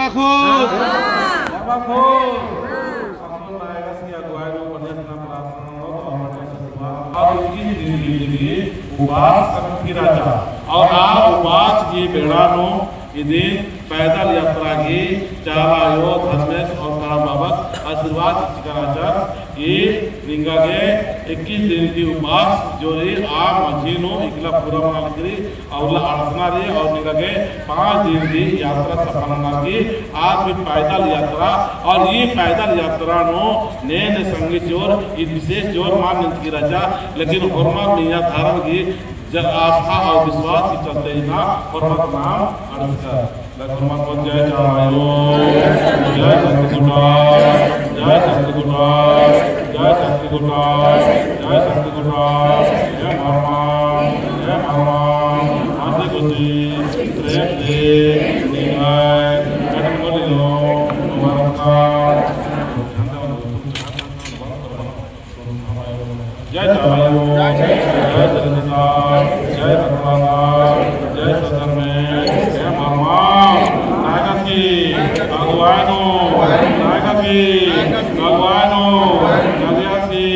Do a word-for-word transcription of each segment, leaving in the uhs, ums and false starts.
खुश। बाबा खुश। अक्कुन नायगस की अगुवाई में बढ़िया से प्रार्थना हो तो और बढ़िया से दुआ। और इक्कीस दिन की जिंदगी उपास करके रचा। और आ उपास की बेड़ा नू इदिन पैदल यात्रा की चाला आयो धर्मेस और करम बाबस आशीर्वाद चिचका रहचा कि निंगा गे इक्कीस दिन की उपास जो रई आ मझी नू इकला पूरा मना लगी रई और ला अड़सना रई और निंगा गे पाँच दिन की यात्रा सफल नना की आज भी पैदल यात्रा और ई पैदल यात्रा नू ने ने संगी जोर ई विशेष जोर मान निंदकी रहचा लेकिन होरमर मइय्याँ धर्म की ज-, आस्था और विश्वास के चलते इन्ना होरमर नाम अड़सका। जय धर्मेस, जय चाला आयो, जय शक्ति कोटा, जय शक्ति कोटा, जय शक्ति कोटा, जय शक्ति कोटा, जय धर्मेस, जय धर्मेस, आदि गोती, प्रेम दे, निंग्है, कठिन बोलियो, तुम्हारा जय चाला आयो, जय सरस्वती, जय भगवान, जय सत्संग में, जय मामा, नायका की अगुवाई नू, नायका की अगुवाई नू, नदिया की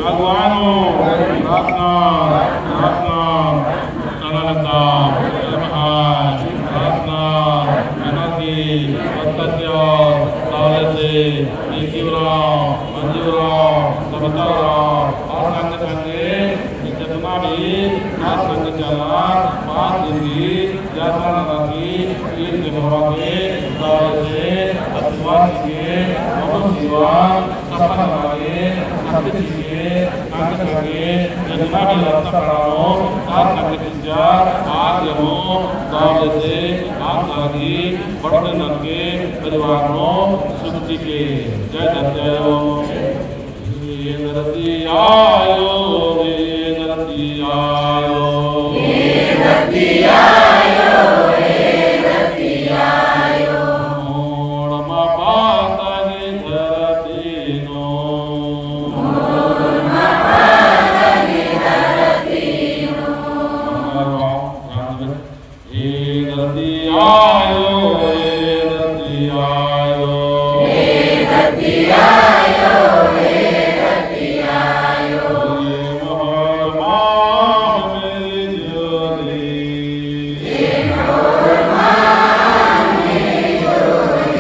अगुवाई नू, प्रार्थना, प्रार्थना, नना लगदम, जय महान, प्रार्थना, नना की, भक्तत्या, ताले से, इक्की उराँव, मंजी उराँव, सविता उराँव, और संगे संगे, जतना भी, और संगे चला, पाँच दिन की, यात्रा नना की, ईद के भगवान के, ताले से, आशीर्वाद के, बहुत जीवन, सफल नना के, शक्ति के, संगे संगे, जतना भी रास्ता खड़ा हो, और संगे जा, आज यमो, दौले से, आज लागी, बढ़ते नलके, परिवार नो, सुख चिके। जय धरती आयो। हे धरती आयो, हे धरती आयो। हे धरती आयो, हे धरती आयो। मोड़ मा पाता ही धरती नो। मोड़ मा पाता ही धरती नो। हे धरती आयो, हे धरती आयो। हे धरती आयो, हे धरती आयो। हे मोहम्मद मेरी जोड़ी। हे मोहम्मद मेरी जोड़ी।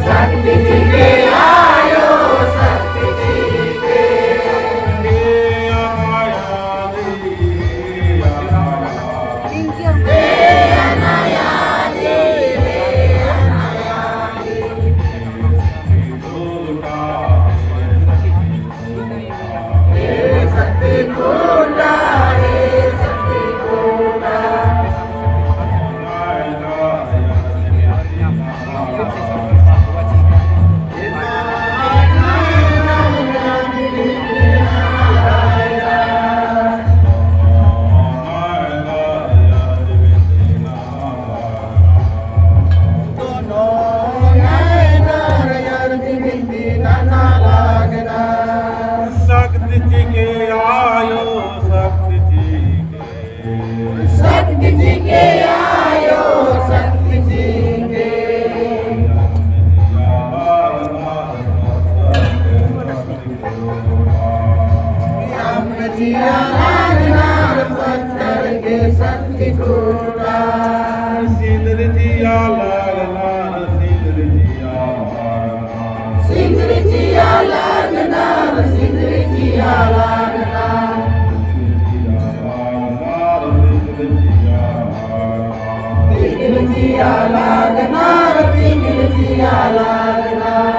शक्ति चिके आयो, शक्ति चिके। शक्ति चिके आयो, शक्ति चिके। सिंदरी जिया लगनर, सिंदरी जिया लगनर। सिंदरी जिया लगनर, सिंदरी जिया लगनर। सिंदरी जिया लगनर, सिंदरी जिया लगनर।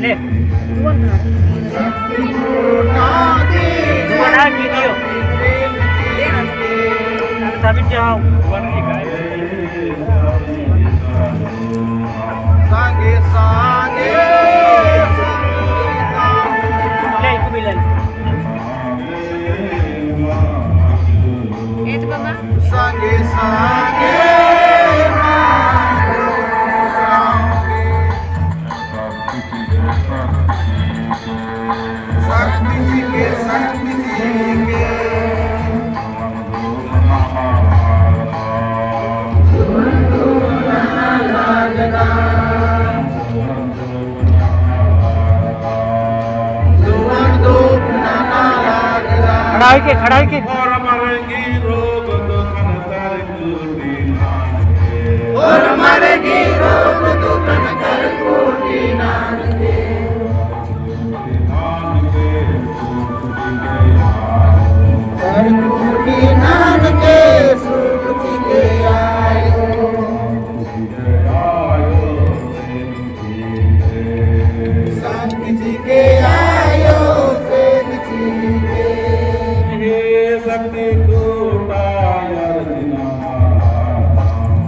ले, वीडियो। तभी जाओ। संगे संगे ले, इको भी ले ले। ए तो बाबा। संगे संगे खड़ा होइके, खड़ा होइके। शक्ति चिके आयो, शक्ति चिके। हे शक्ति कोटा यार दिना।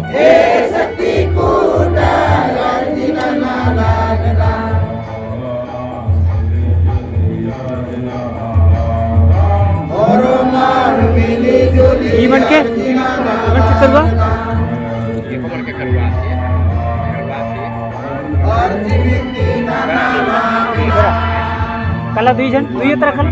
हे शक्ति कोटा यार दिना ना लागना। और मार मिली जुली ई मन के? ई मन के करुआ? कला दुई जन, दुई तरह कला।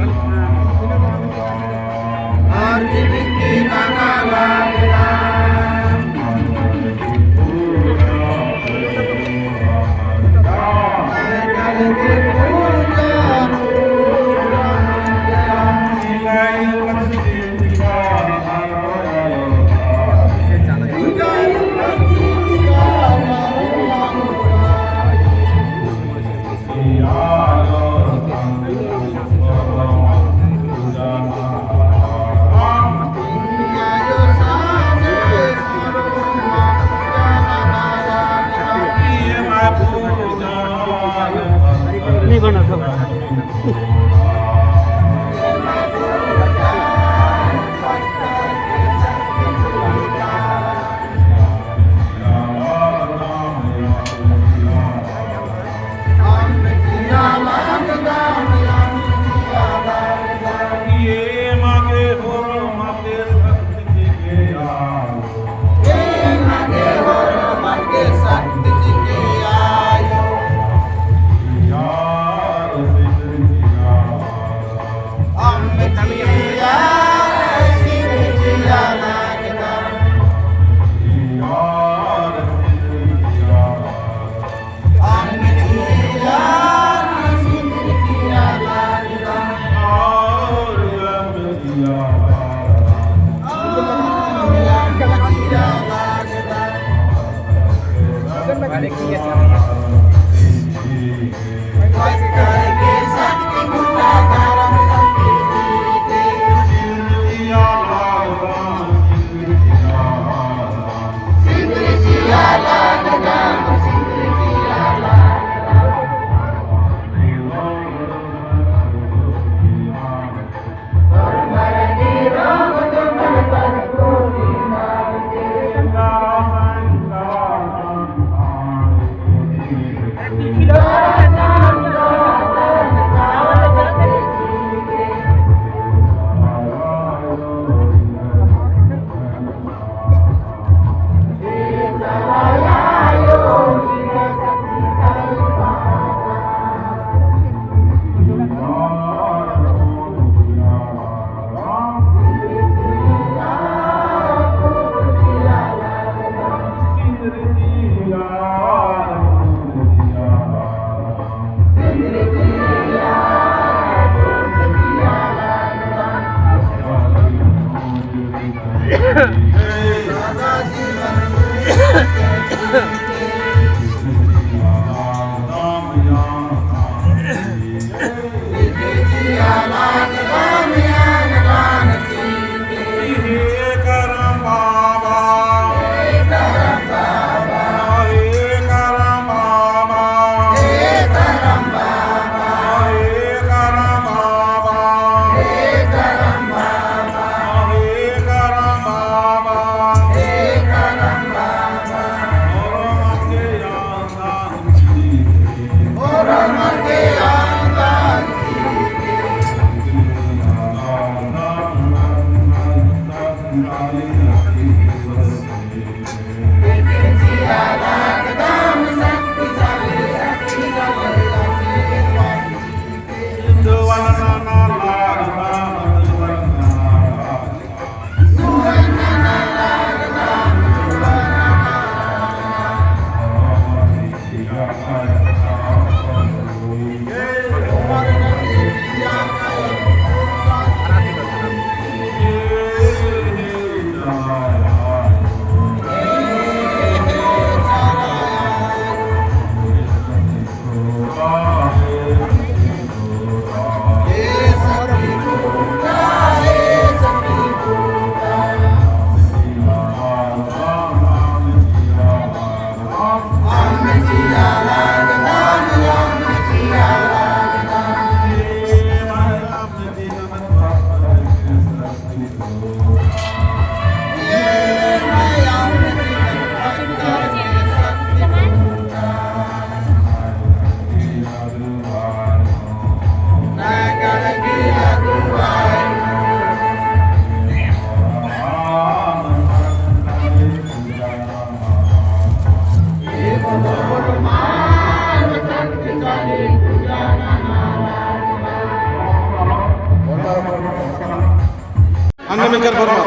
अंग में कर बरो।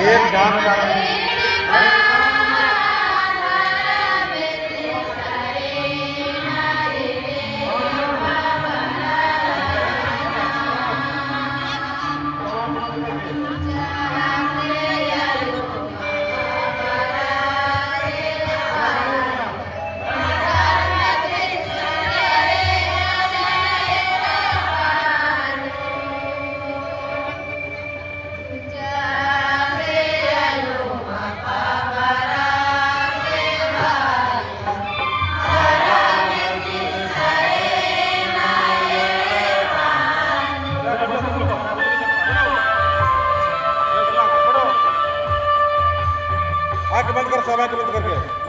एक जान आँख बंद कर, सब आँख बंद करके।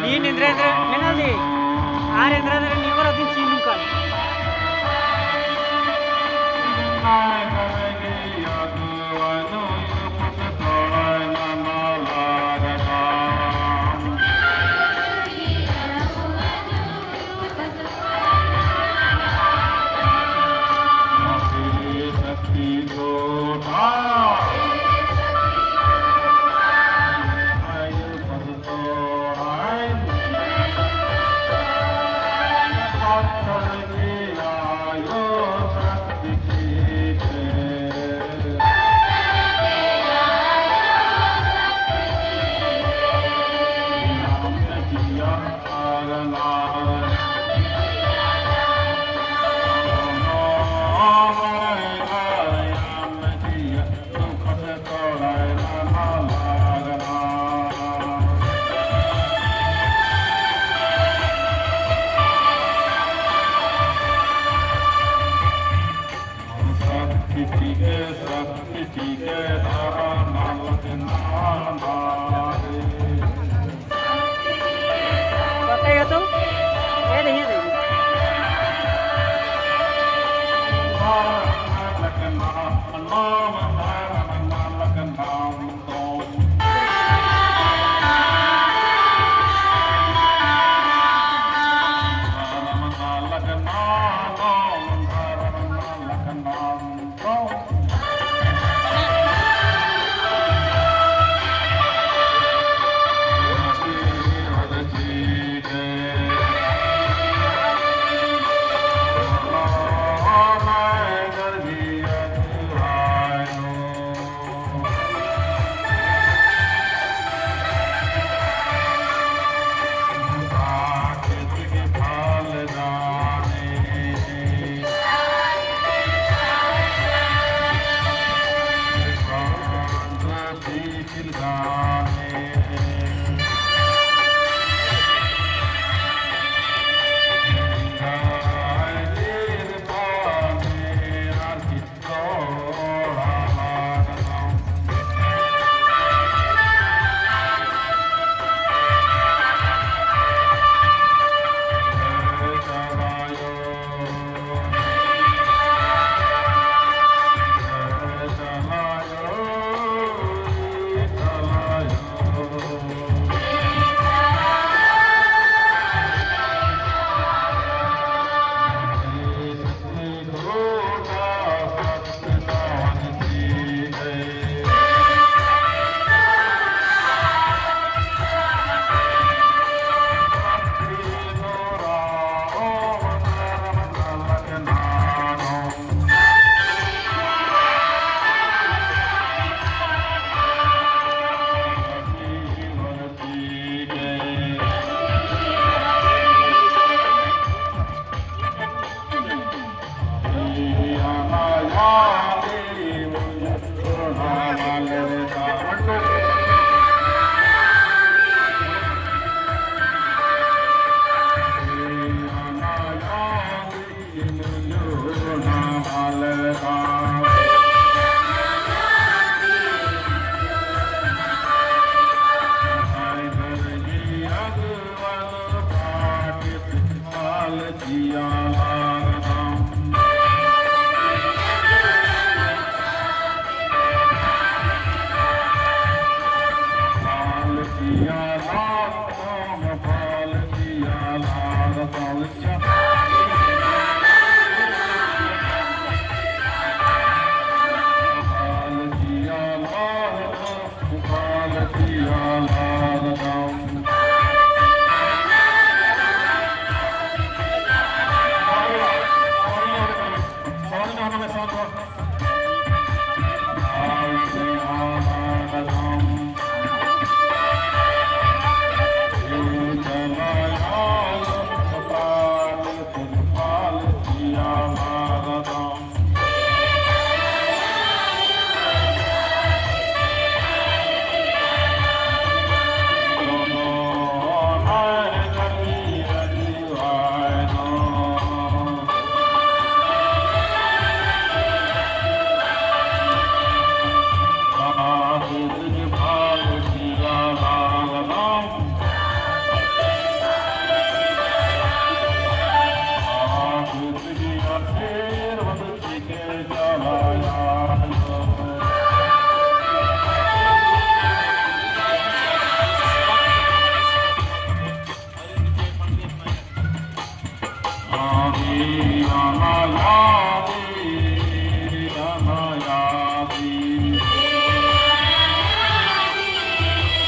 नीन एन्दरा एन्दरा मेनल दी, आर एन्दरा एन्दरा नियमर अदिन चीनुकन। आदि अनादि